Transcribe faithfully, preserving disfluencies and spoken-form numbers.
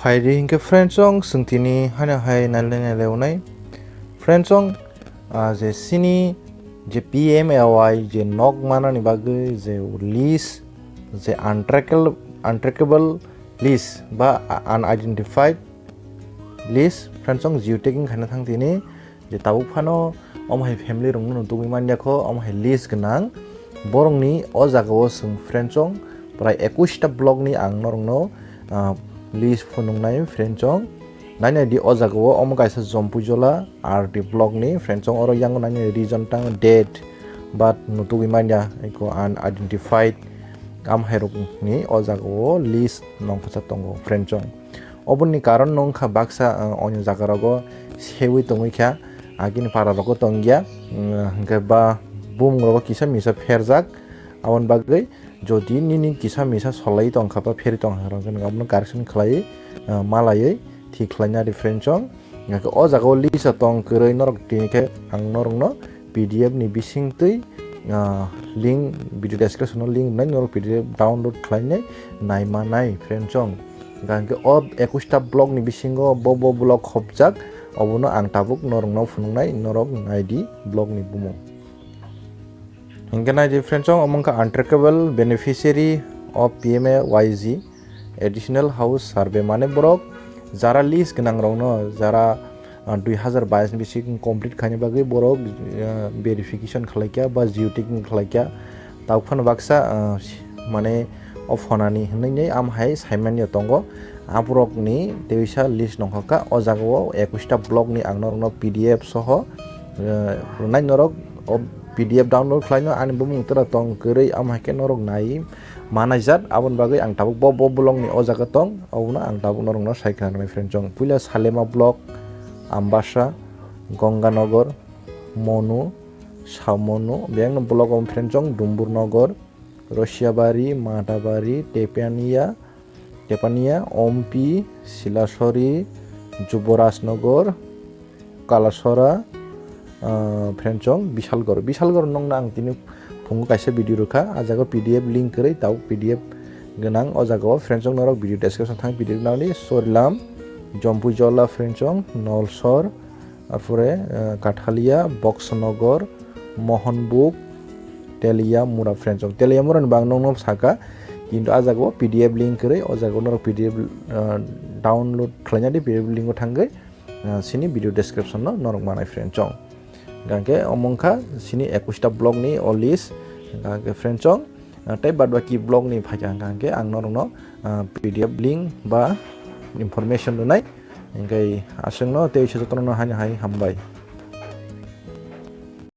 Phaidi hinkhe friends chong, chwng tini haino hai nailai nailai unai. Friends chong, ah, je sini je P M A Y je nok manani bagwi je list, je untrackable, untrackable list ba unidentified list, friends chong, geotagging khaina thang tini. Je tabuk phano omo hai family rokno nutugwi manya kho, omo hai list gwnang. Borokni o jagao chwng friends chong, prai ekwis ta block ni ang norokno, ah, list phunuknai friends chong. Nainai di o jagao omo kaisa Jompuijola R D block ni friends chong, oro yango nainai region tang date, but nutugwi manya eko unidentified, am hai rokni o jagao list nongkha tongo friends chong. Oboni karon no wngkha baksa, ah, onyo jaga rogo sewi tongwi kha, agini para rogo tongya, mm, hwnkhe ba bumung rogo kisa misa pherjak, aboni bagwi jodi nini kisa misa solai tongkha ba pheri tongkha, hwnkhe nwng abono correction khlai, ah, malaiwi thik khlaina di friends chong. Hwnkhe o jaga o list o tong kwrwi norok tini khe ang norokno P D F ni bisingtwi, ah, link video description o link wngnai, norok P D F download khlainai naimanai friends chong. Hwnkhe o ekwis ta block ni bisingo bo bo block khopjak, obono ang tabuk norokno phunuknai, norok naidi block ni bumung. Hwnkhe naidi friends chong, omo wngkha untrackable beneficiary of P M A Y G additional house survey, mane borok jara list gwnang rokno, jara ah, dui hazar bais ni bising complete khaina bagwi borok, ah, verification khlai kha ba geotagging khlai kha. Tabuk phano baksa, ah, mane o phonani hwnwi am hai saimanya tongo. Aborokni teisa list nongkha kha. O jagao ekwis ta block ni ang norokno P D F soho, ah, rwnai norok o P D F download khlaino ani bumung tera tong kwrwi, am hai khe norok nai manai jat. Aboni bagwi ang tabuk bo, bo block ni o jaga tong, obono ang tabuk norokno sai khna rwnai friends chong. Puila Salema block, Ambasa, Gonganagar, Monu, Samonu, biyangno block om friends chong, Dumburnagar, Rosiabari, Matabari, Tepania, Tepania, Ompi, Silasori, Juborajnagar, Kalasora, ah, friends chong, Bisalgor. Bisalgor nongna ang tini phungo kaisa video rwkha. Ah jaga P D F link kwrwi, tabuk P D F gwnang. O jaga o friends chong norok video description thang P D F nangni. Sorilam, Jompuijola friends chong, Nolsor, arpore, ah, Kathalia, Boksonogor, Mohonbuk, Teliamura friends chong. Teliamura ni bang nongno saka, kintu ah jaga o P D F link kwrwi, o jaga o norok P D F, ah, download khlaina di, P D F link o thangwi, ah, sini video description no norok manai friends chong. Hwnkhe omo wngkha sini ekwis ta block ni o list. Hwnkhe friends chong, ah, tei bad baki block ni phaikha hwnkhe ang norokno, ah, P D F link ba information rwnai. Hwnkhe aswkno tei se jotono haino hai hambai.